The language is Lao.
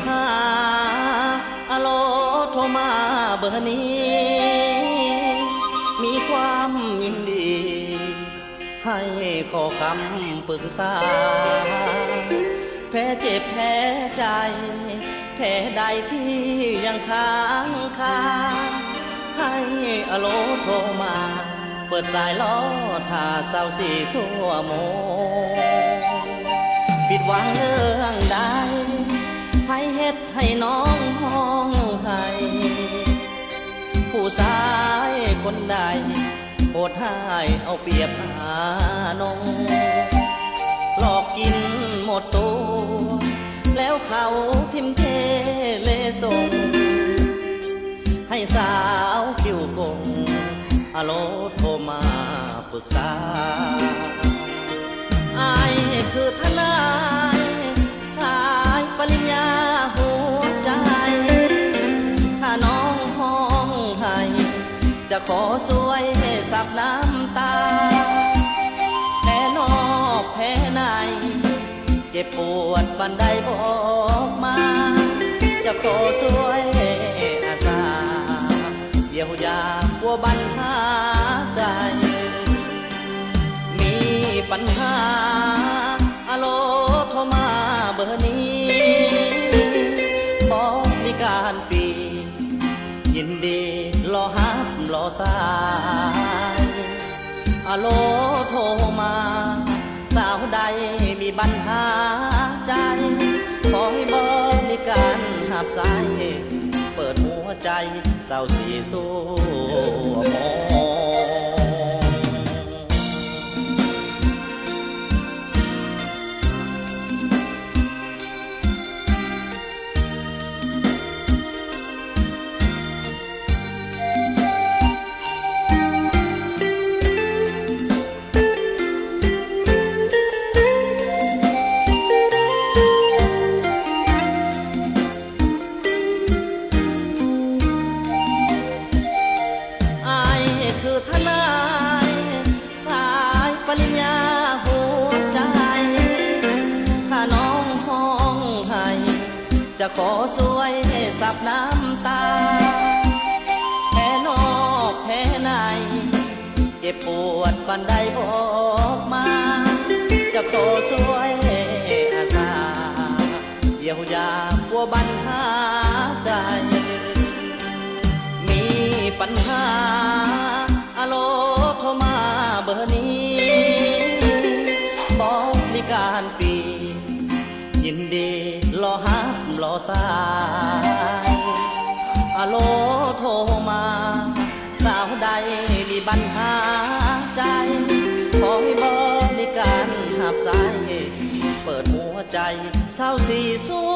ຫາ ອາໂລ ໂທມາເບີນີ້ ມີຄວາມຍິນດີ ໃຫ້ຂໍຄຳປຶກສາ ແຜເຈັບແຜໃຈ ແຜໃດທີ່ຍັງຄ້າງຄາ ໃຫ້ອາໂລໂທມາ ເປີດສາຍລໍຖ້າຊາວສີ່ຊົ່ວໂມງ. ຜິດຫວັງເລື່ອງໃດ ໃຜເຮັດໃຫ້ນ້ອງຮ້ອງໄຫ້ ຜູ້ຊາຍຄົນໃດ ໂຫດຮ້າຍເອົາປຽບອານົງ ຫຼອກກິນໝົດຕົວ ແລ້ວເຂົາຖິ້ມເທເລສົ່ງ ໃຫ້ສາວຄິ້ວກົງ ອາໂລໂທມາປຶກສາ ອ້າຍຄືທະນາຍ ສາຍປະລິນຍາຫົວໃຈ ຖ້ານ້ອງຮ້ອງໄຫ້ ຈະຂໍຊ່ວຍຊັບນ້ຳຕາ ແຜນອກແຜໃນ ເຈັບປວດປານໃດບອກມາ ຈະຂໍຊ່ວຍອາສາ ຢຽວຢາປົວບັນຫາໃຈ ມີປັນຫາ ອາໂລໂທມາເບີນີ້ ບໍລິການຟຣີ ຍິນດີລໍຮັບລໍສາຍ ອາໂລໂທມາ ສາວໃດມີບັນຫາໃຈ ຂໍໃຫ້ບໍລິການຮັບໃຊ້ ເປີດຫົວໃຈຊາວສີ່ຊົ່ວໂມງ. ອ້າຍຄືທະນາຍ ສາຍປະລິນຍາຫົວໃຈ ຖ້ານ້ອງຮ້ອງໄຫ້ ຈະຂໍຊ່ວຍຊັບນ້ຳຕາ ແຜນອກແຜໃນ ເຈັບປວດປານໃດບອກມາ ຈະຂໍຊ່ວຍອາສາ ຢຽວຢາປົວບັນຫາໃຈ ມີປັນຫາ ອາໂລໂທມາເບີນີ້ ບໍລິການຟຣີ ຍິນດີລໍຮັບລໍສາຍ ອາໂລໂທມາ ສາວໃດມີບັນຫາໃຈ ຂໍໃຫ້ບໍລິການຮັບໃຊ້ ເປີດຫົວໃຈຊາວສີ່ຊົ່ວ